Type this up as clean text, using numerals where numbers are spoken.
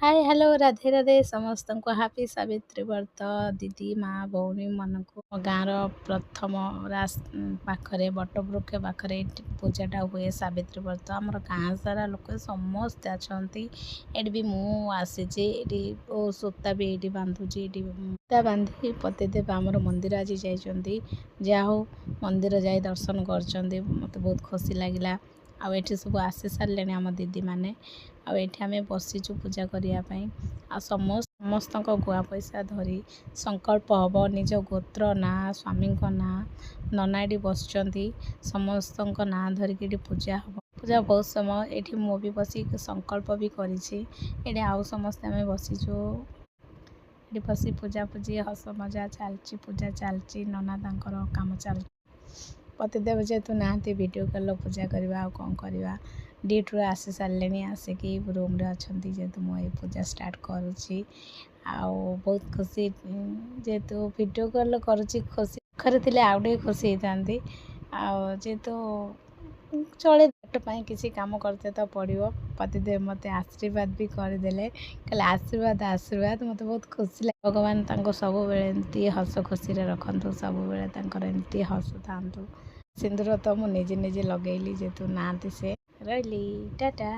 ହାଏ, hello, Radhe Radhe. ସମସ୍ତଙ୍କୁ happy Savitri ବ୍ରତ, ଦିଦି, ମା, ଭଉଣୀମାନଙ୍କୁ। ମୋ ଗାଁର ପ୍ରଥମ ରାସ ପାଖରେ, ବଟବୃକ୍ଷ ପାଖରେ ଏଇଠି ପୂଜାଟା ହୁଏ, ସାବିତ୍ରୀ ବ୍ରତ। ଆମର ଗାଁ ସାରା ଲୋକ ସମସ୍ତେ ଅଛନ୍ତି। ଏଠି ବି ମୁଁ ଆସିଛି। ଏଠି ଓ ସୂତା ବି ଏଇଠି ବାନ୍ଧୁଛି। ଏଇଠି ସୂତା ବାନ୍ଧି ପତିଦେବ ଆମର ମନ୍ଦିର ଆଜି ଯାଇଛନ୍ତି। ଯାହା ହଉ, ମନ୍ଦିର ଯାଇ ଦର୍ଶନ କରିଛନ୍ତି, ମୋତେ ବହୁତ ଖୁସି ଲାଗିଲା। ଆଉ ଏଠି ସବୁ ଆସି ସାରିଲେଣି ଆମ ଦିଦିମାନେ। ଆଉ ଏଠି ଆମେ ବସିଛୁ ପୂଜା କରିବା ପାଇଁ। ଆଉ ସମସ୍ତଙ୍କ ଗୁଆ ପଇସା ଧରି ସଂକଳ୍ପ ହେବ, ନିଜ ଗୋତ୍ର ନାଁ, ସ୍ୱାମୀଙ୍କ ନାଁ। ନନା ଏଠି ବସିଛନ୍ତି, ସମସ୍ତଙ୍କ ନାଁ ଧରିକି ଏଠି ପୂଜା ହେବ। ପୂଜା ବହୁତ ସମୟ ଏଠି ମୁଁ ବି ବସି ସଂକଳ୍ପ ବି କରିଛି ଏଠି। ଆଉ ସମସ୍ତେ ଆମେ ବସିଛୁ ଏଠି। ବସି ପୂଜାପୂଜି, ହସ ମଜା ଚାଲିଛି, ପୂଜା ଚାଲିଛି, ନନା ତାଙ୍କର କାମ ଚାଲିଛି। ପତିଦେବ ଯେହେତୁ ନାହାନ୍ତି, ଭିଡ଼ିଓ କଲ୍ ପୂଜା କରିବା, ଆଉ କ'ଣ କରିବା? ଡ୍ୟୁଟିରୁ ଆସି ସାରିଲେଣି, ଆସିକି ରୁମ୍ରେ ଅଛନ୍ତି ଯେହେତୁ ମୁଁ ଏଇ ପୂଜା ଷ୍ଟାର୍ଟ କରୁଛି। ଆଉ ବହୁତ ଖୁସି, ଯେହେତୁ ଭିଡ଼ିଓ କଲ୍ କରୁଛି ଖୁସି। ପାଖରେ ଥିଲେ ଆଉ ଟିକେ ଖୁସି ହେଇଥାନ୍ତି। ଆଉ ଯେହେତୁ ଚଳେ, ପେଟ ପାଇଁ କିଛି କାମ କରତେ ତ ପଡ଼ିବ। ପତିଦେବ ମୋତେ ଆଶୀର୍ବାଦ ବି କରିଦେଲେ, କହିଲେ ଆଶୀର୍ବାଦ, ଆଶୀର୍ବାଦ। ମୋତେ ବହୁତ ଖୁସି ଲାଗେ। ଭଗବାନ ତାଙ୍କୁ ସବୁବେଳେ ଏମିତି ହସ ଖୁସିରେ ରଖନ୍ତୁ, ସବୁବେଳେ ତାଙ୍କର ଏମିତି ହସୁଥାନ୍ତୁ। ସିନ୍ଦୁର ତ ମୁଁ ନିଜେ ନିଜେ ଲଗେଇଲି, ଯେହେତୁ ନାହାନ୍ତି ସେ। ରହିଲି, ଟାଟା।